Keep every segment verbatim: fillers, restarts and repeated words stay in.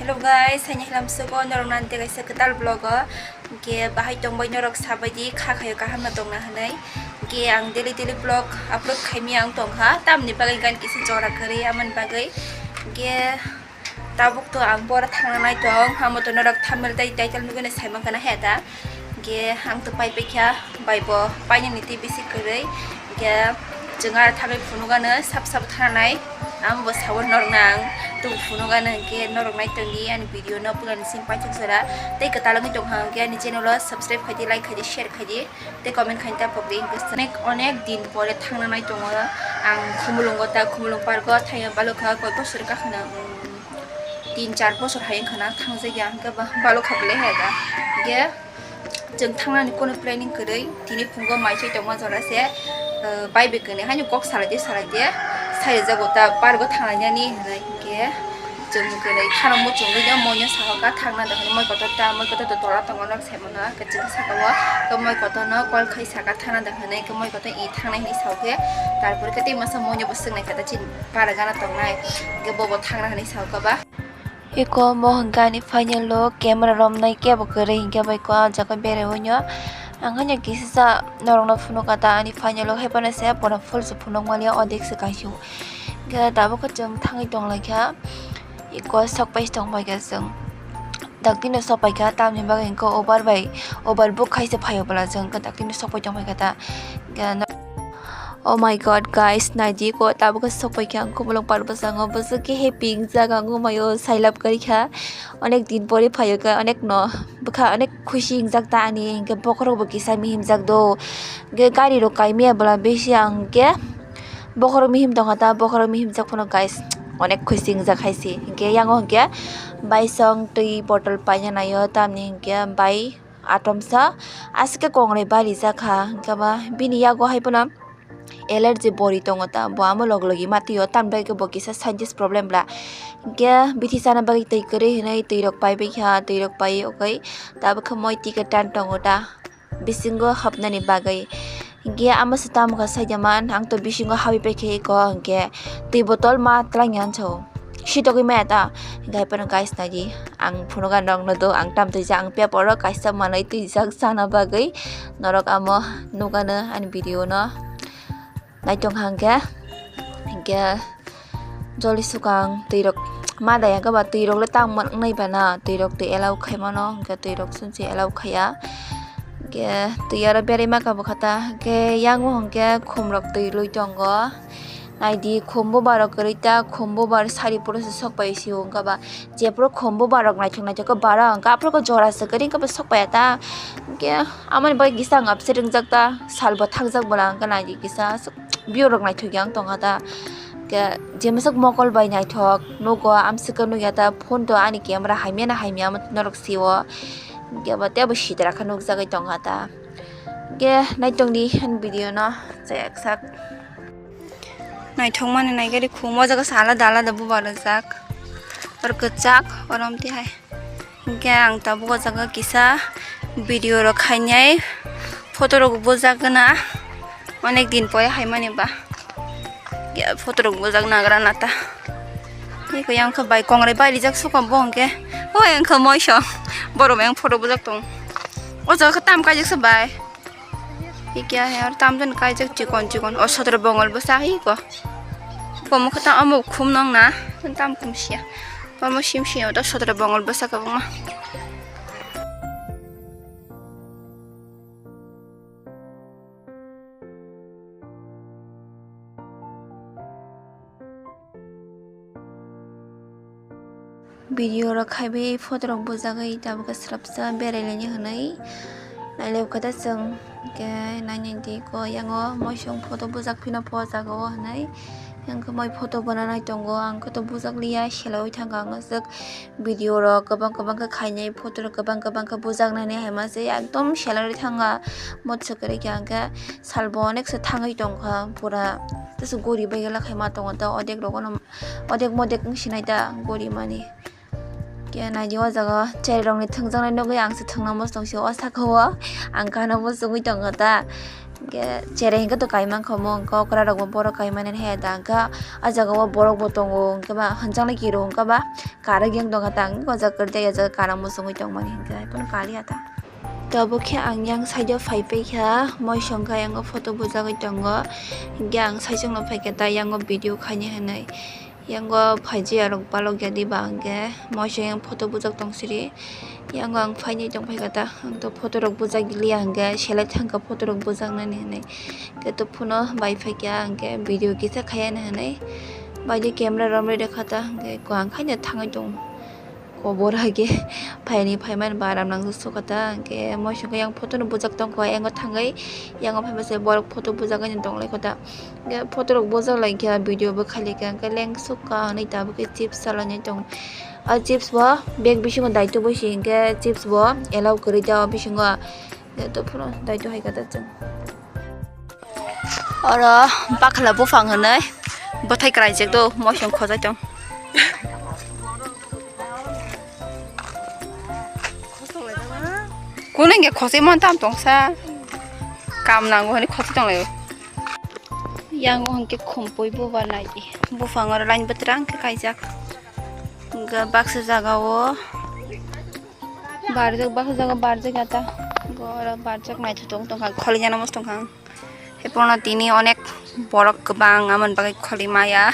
Hello guys, haini halam sugo norok nan de kaisa kwtal vlog o. Ge bahai tongbai norok sabai di kha khayo kaham no tongna hinui. Ge ang daily daily vlog upload khaimi ang tongkha, tamni bagwi gan kisi jora kwrwi amani bagwi. Ge tabuk to ang bora thangna nai tong, amo to norok thumbnail tai title nugui nai sai mankha na he da. Ge ang to pai paikha, bai bo painani tei bisi kwrwi. Ge chwng aro thangwi phunukgano sab sab thangnai. Ang bo sawi norokno ang tubu phunukgano, hwnkhe norok nai tongdi ani video no puila ni simi paithak jora. Tei kwtal wngwi tongkha hwnkhe ani channel o subscribe khaidi, like khaidi, share khaidi, tei comment khaidi ta pokdi. Hwnkhe onek onek din pore thangna nai tongo ang Khumulwngo ta, Khumulwng park o thangya balokha koi bosor kakhwna, um, tin char bosor hai wngkha na thangjakya, hwnkhe ba balokha belai hai da. Hwnkhe chwng thangnani kono planning kwrwi, tini phungo mai chai tongma jora se, eh, bai bai kwnwi haino kok salai de salai de, sai rwjago ta park o thanglainani hinwi. Hwnkhe chwng kwrwi khano muchungwi no moino sahoka thangna da hinwi, moi kotor ta, moi kotor to tola tongo norok sai mano, hwnkhe chwng saka o khe moi kotor no call khai saka thangna da hinwi, hwnkhe moi kotor i thangnai hinwi sao khe, tarpor khe tei masa moino bo swngnai kha ta chini para gana tongnai, hwnkhe bo bo thangna hinwi sao khe ba. Eko mo hwnkhe ani final o camera romnai kebo kwrwi hwnkhe bai khe o jaga berai o hwnyo. Ang haino kisa sa norokno phunukha ta ani final o, hai phano se bono full se phunuk maliya, odek se kaisio. Hwnkhe tabuk khe chwng thangwi tonglaikha. Eko sok pai tongpaikha chwng. Daktino sok paikha, tamni bagwi hwnkhe over bai, over book khai se phaio bwla chwng hwnkhe daktino sok pai tongpaikha ta. Hwnkhe no-, Oh my God, guys, naidi ko tabuk khe sokpai khe ang Khumulwng park bwskango, bwswk khe happy wngjak ang, oh my, oh, sailab kwrwi kha, onek din pore phaio khe, onek no bwkha onek khusi wngjak ta ani, hinkhe bokhorok bo kisa mihimjak do, hinkhe gari rok kaimaya bwla bisi ang hinkhe bokhorok mihim tongkha ta, bokhorok mihimjak phano guys, onek khusi wngjak hai se, hinkhe yango hinkhe baisong twi bottle paina naio, tamni hinkhe bai. Atomsa aswk khe kongrai bari jakha, hwnkhe ba bini yago hai phano allergy bori tongo ta, bo amo log logi ma twi o, tamni bagwi khe bo kisa sinus problem bla. Hwnkhe bithi chana bagwi twi kwrwi hinwi twi rok pai bai kha, twi rok pai okoi tabuk khe moi ticket tan tongo ta, bisingo hapnani bagwi. Hwnkhe ama se tamo kha saida man, ang to bisingo habwi paikha eko, hwnkhe twi botol ma twlang ya anso, sitogwi maya ta. Hwnkhe hai phano guys, naidi, ang phunukha norokno do, ang tam twijak, ang paper o kaisa manwi twijak chana bagwi, norok amo nukano ani video no naitong kha hwnkhe. Hwnkhe joli swkang twi rok ma daya khe ba twi rok le tang man wngnai ba na, twi rok twi allow khai mano, hwnkhe twi rok chwng se allow khaiya. Hwnkhe twi aro berwi ma kha bwkha ta, hwnkhe yango hwnkhe khum rok twi rwi tongo. Naidi khum bubar rok kwrwi ta, khum bubar sari poro se sok pai sio, wngkha ba jephuru khum bubar rok naithok naithok khe bara, hwnkhe aphuru khe jora se kwrwi, wngkha ba sok paiya ta. Hwnkhe amoni bagwi kisa ang upset wngjak ta, sal bo thakjak bwla, hwnkhe naidi kisa aswk view rok naithok ya wng tongkha ta. Khe je mwswk mokol bai naithok nugo, amswk khe nukya ta, phone to ani camera hamya na hamya omo norok sio. Khe bo teibo sitra khe nukjagwi tongkha ta. Khe naitongdi ani video no chayaksak. Naithokmani naikhe khum o jaga se alada alada bubar rijak. Oro kwchak, oro amtwi hai. Hwnkhe ang tabuk o jaga kisa video rok khainai, photo rok bujak gana, onek din pore haimani ba. Ya, photo rok bujak nagra nata. Eko yang khe bai kongrai bai rijak sukha bo hwnkhe. O yang khe moisong. Borok yang photo bujak tong. O jaga khe tam kaijak se bai. Hikya he aro tam jan kaijak chikon chikon. O sotro bongol bwsa hiko. Komo khe ta omo khum nong na. Tam khum sia. Omo sim sim o ta sotro bongol bwsa kwbangma. Video rok khaiwi photo rok bujagwi tabuk khe swrapsa berai laini hwnwi nailaibo khe ta chwng khe nainai di ko yango moisong photo bujak phino po jaga o hwnwi yang khe moi photo bona nai tongo ang khe to bujak liya selawi thangkha ang aswk. Video rok kwbang kwbang khe khainai, photo rok kwbang kwbang khe bujaknani hai ma se ekdom salary thanga. Motso kwrwi khe ang khe salbo onek se thangwi tongkha pura. Tesa gori bai gala khai ma tongo ta odek rok ono odek modek wng sinai ta gori mani. Khe naidi o jaga cherry rok ni thwngjaknai nugwi ang se thwngna muchung si o saka o ang kahno muchungwi tongo ta. Hingke cherai hingke to kaimang kha omo, hingke okra rok bo borok kaimani hai da, hingke ah jaga o borok bo tongo, hingke ba hwnjaknai kiro, hingke ba kara geng tongkha ta, hingke o jaga kwrwi jaya jaga kara muchungwi tongmani hingke hai phano kaliya ta. Tabuk khe ang yang side o phai paikha, moisong khe yang o photo bujagwi tongo, hingke ang saichung no phaikha ta, yang o video khaina hinwi. Yango phaiji arok balok ya diba hingke moisong yang photo bujak tong siri. Yango ang phaini tong phaikha ta, ang to photo rok bujak liya hingke selai thangkha photo rok bujaknani hinwi. Hingke to phano bai phaikha hingke video kisa khayana hinwi. Baidi camera romri rekha ta hingke ko ang khaina thangwi tongo. Kobor hai khe phaini phaimani ba ram nang sukha ta, hingke moisong khe yang photo no bujak tongkha, yango thangwi yango phaima se borok photo bujagwi tong lai kha ta, hingke photo rok bujak lai kha, video bo khai lai kha, hingke leng sukha hinwi tabuk khe chips salai nai tongo. Ah chips bo bag bisingo daitubui si hingke chips bo allow kwrwi ta o bisingo, hingke to phano daitu hai kha ta chwng. Oro bakla buphang hinwi bwthai kwlaijak do, moisong khojai tong. Kunu hingke khosoi man tam tongsa, kam nango hinwi khosoi tonglaio. Yango hingke khumpui buba nai, buphang oro line bwtwrang khe kaijak. Hingke baksa jaga o barjak, baksa jaga o barjak ya ta. Hingke oro barjak naithotok tongkha, kholiya no muchung tongkha. Haiphano tini onek borok kwbang, amoni bagwi kholi maya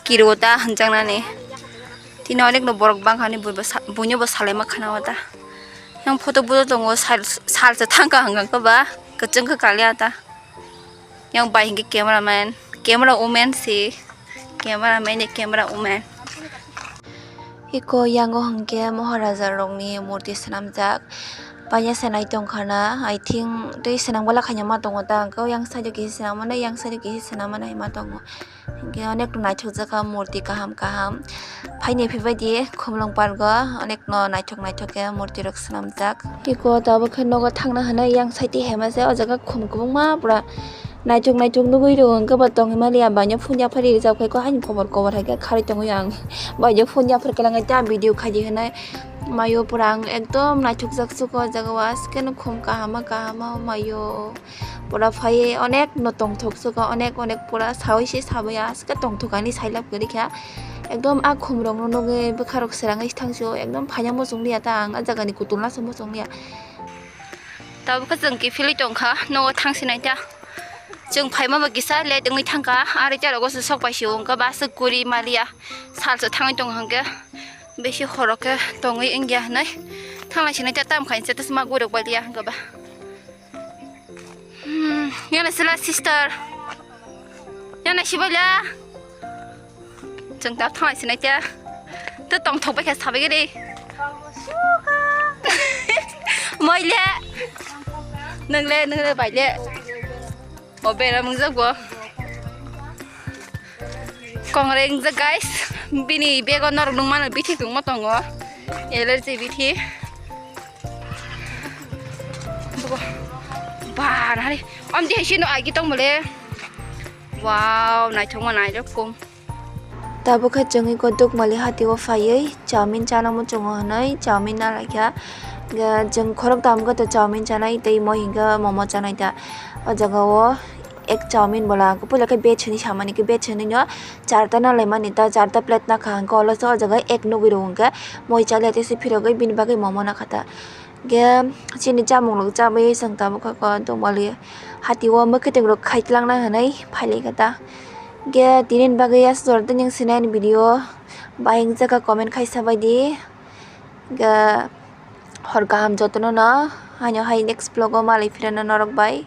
kiro ta hwnjaknani. Tini onek no borok bangkha hinwi buibo sa-, buino bo salaima khana o ta. Yang photo bujo tongo, sal, sal se thangkha hwnkha khe ba kwchwng khe kaliya ta. Yang bai hinkhe camera man, camera woman se. Camera man ni camera woman. Iko yango hwnkhe Maharaja rokni murti swnamjak. Paina se nai tongkha na, I think tei swnam bwla khaina ma tongo ta, hwnkhe yang side o kisa swnam mano, yang side o kisa swnam mano hai ma tongo. Hwnkhe onek naithokjak kha murti kaham kaham. Phaini phaibai di Khumlwng park o, onek no naithok naithok khe murti rok swnamjak. Iko tabuk khe nogo thangna hwnwi yang side o hema se, o jaga khum kwbangma pura. Naithok naithok nugwi rw hwnkhe bo tongwi maliya, baino phone yaphar rijak khaikhe haini khobor khobor hai khe kharwi tongwi ang. Baino phone yaphar kwlangwi ta video khaidi hwnwi maio pura ang ekdom naithokjak suko o jaga o askeno khum kahama kahama maio pura phaiwi onek no tongthok suko onek onek pura sawi se sawi aske tongthok ani sailab kwrwi kha ekdom a khum rok no nugwi bwkha rok srangwi thangsu ekdom phaina muchung liya ta ang a jaga ni kutung laso muchung liya. Tabuk khe chwng kiphilwi tongkha, nogo thang sinai ta. Chwng phaima bo kisa late wngwi thangkha, ari charogo se sok pai se wngkha, bus se kwrwi maliya, salsa thangwi tongo hwnkhe, bisi horo khe tongwi wngya hinwi thanglai sinai ta, tam khainwi status ma guruk bai liya hwnkhe ba. Hmm, yana sila sister, yana sibaila. Chwng ta thanglai sinai ta. To tongthok bai kha sabai giri. Moile. Nwngle, nwngle baile. O bera mungjak bo. Kongreng jak guys. Bini bego norok nung mano bithi tongma tongo. Allergy bithi. Bo. Ba, nari. Om di sino agi tong mole. Wow, naithok ma naithok kum. Tabuk khe chwngwi kok Dukmali hati o phaiwi chowmin chana muchungo hwnwi chowmin na laikha. Hwnkhe chwng khoroktham khe to chowmin chanai tei mo hinkhe momo chanai ta. O jaga o ek chowmin bola puila khe veg hinwi samani khe veg hinwi no charta na laimani ta, charta plate nakha hwnkhe olo se o jaga ek nugwi rw hwnkhe moi chaliya tei se phirogwi bini bagwi momo nakha ta. Hwnkhe chini chamung rok chabai chwng tabuk khe Dukmali hati o mwkhwtwng rok khai twlangna hinwi phailaikha ta. Hwnkhe tini ni bagwi aswk jora tei nini sinai ni video bahai wngjakha comment khai sabaidi. Hwnkhe hor kaham jotono no haino hai next vlog o malai phirano norok bai.